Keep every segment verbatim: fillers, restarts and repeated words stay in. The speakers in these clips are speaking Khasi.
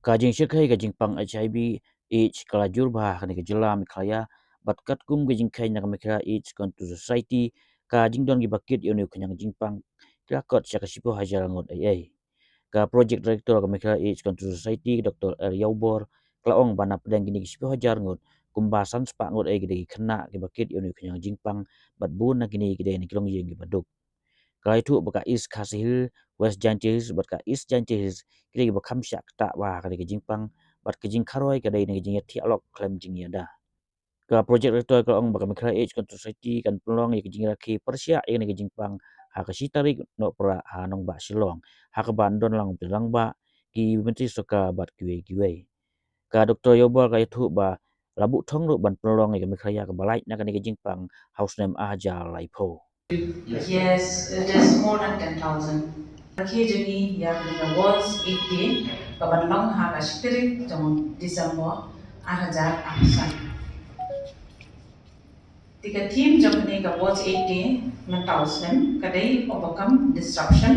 Ka jingshyrkhei ka jingpang HIV AIDS ka la jur bha ha kane ka jylla Meghalaya, bad katkum ka jingkheiñ na ka Meghalaya AIDS Control Society, ka jingdon kiba kit ïa une u khñiang jingpang ki la kot sha ka shiphew hajar ngut ei ei. Ka Project Director ka Meghalaya AIDS Control Society, ka Doctor R Ïawbor, ka la ong ba na pdeng kine ki shiphew hajar ngut, kumba san spah ngut ei ki dei ki khynnah kiba kit ïa une u khñiang jingpang, bad bun na kine ki dei na ki longïing kiba duk. Ka la ïathuh ba ka East Khasi Hills, West Jaintia Hills bad ka East Jaintia Hills ki dei kiba kham shah ktah bha ha kane ka jingpang, bad ka jingkharoi ka dei na ka jingïathiah lok khlem jingïada. Ka Project Director ka la ong ba ka Meghalaya AIDS Control Society kan pynlong ïa ka jingrakhe pyrshah ïa kane ka jingpang ha ka shi tarik Nohprah ha nongbah Shillong, ha kaba yn don lang u Myntri Rangbah, ki myntri sorkar bad kiwei kiwei. Ka Doctor Ïawbor ka ïathuh ba la buh thong ruh ban pynlong ïa ka Meghalaya kaba lait na kane ka jingpang ha u snem ar hajar laiphew. Yes, it is more than ten thousand. Rakhe jong ngi ïa kane ka World's AIDS Day ka ban long ha ka shi tarik jong December ar hajar arphew san. Te ka theme jong kane ka World's AIDS Day mynta u snem ka dei Overcome Disruption,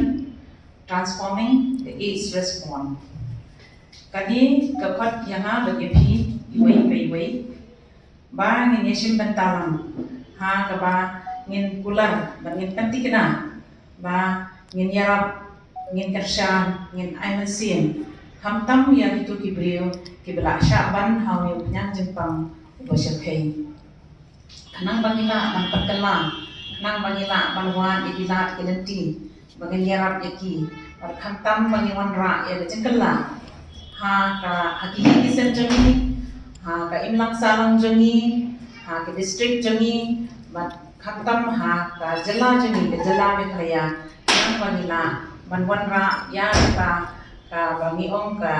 Transforming the AIDS Response. Kane ka khot ïa nga bad ïa phi iwei pa iwei ba ngin ïashim bynta lang ha kaba ngin kular bad ngin pynthikna ba ngin ïarap, ngin kyrshan, ngin ai mynsiem khamtam ïa kito ki briew kiba la shah ban ha une u khñiang jingpang uba shyrkhei. Khnang ba ngi lah ban pynkylla, khnang ba ngi lah ban wad ïa ki lad ki lynti ba ngin ïarap ïa ki, bad khamtam ba ngi wanrah ïa ka jingkylla ha ka, ha ki ïing ki sem jong ngi, ha ka imlang sahlang jong ngi, ha ka district jong ngi, bad khamtam ha ka jylla jong ngi, ka jylla Meghalaya, khnang ba ngi lah ban wanrah ïa ka, kaba ngi ong ka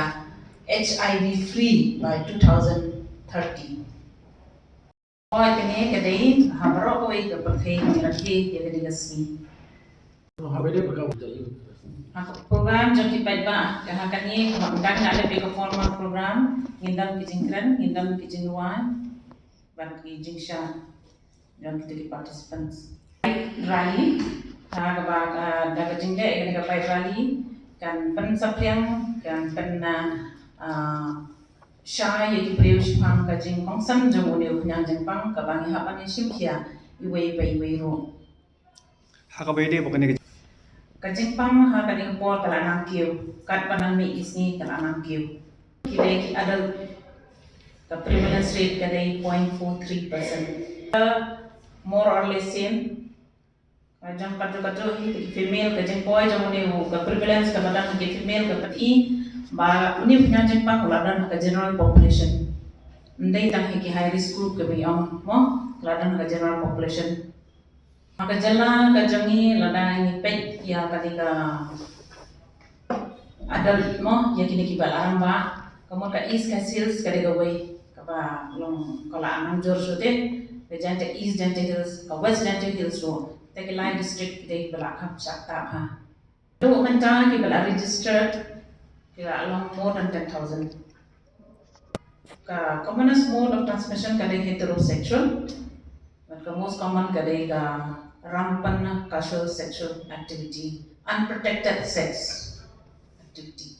HIV free by two thousand thirty. Hooid, kane ka dei ha baroh kawei ka pyrthei ngi rakhe ïa kane ka sngi. Ha ka program jong ki paidbah, ka ha kane kaba ym dang nang leh ka formal program, ngin don ki jingkren, ngin don ki jingrwai bad ki jingshad jong kito ki participants. Rally, ha kaba, ah, da ka jingleh ïa kane ka Pride Rally kan pynsaphriang, kan pyn, ah, ah, shai ïa ki briew shaphang ka jingkongsan jong une u khñiang jingpang kaba ngi hap ban ïashim khia iwei pa iwei ruh. Ha kaba ïadei bad kane ka, ka jingpang ha kane ka por ka la nang kiew, katba nang mih ki sngi ka la nang kiew. Ki dei ki adult, ka prevalence rate ka dei point four three percent. More or less same. Ka jong ka jong ka jong hi, ki female, ka jingpoi jong une u, ka prevalence kaba dang ki female ka pyni ba une u khñiang jingpang u la don ha ka general population. Ym dei tang hi ki high risk group kaba ngi ong mo, u la don ha ka general population. Ha ka jylla ka jong ngi lada ngi peit ïa kane ka adult mo, ïa kine kiba la rangbah, ka mut ka East Khasi Hills ka dei kawei kaba long ka la nang jur shuh te, ka Jaintia East Jaintia Hills, ka West Jaintia Hills ruh, te ki lai district ki dei kiba la kham shah ktah bha. Haduh mynta kiba la registered ki la long more than ten thousand. Ka commonest mode of transmission ka dei heterosexual, bad ka most common ka dei ka rampant casual sexual activity, unprotected sex activity.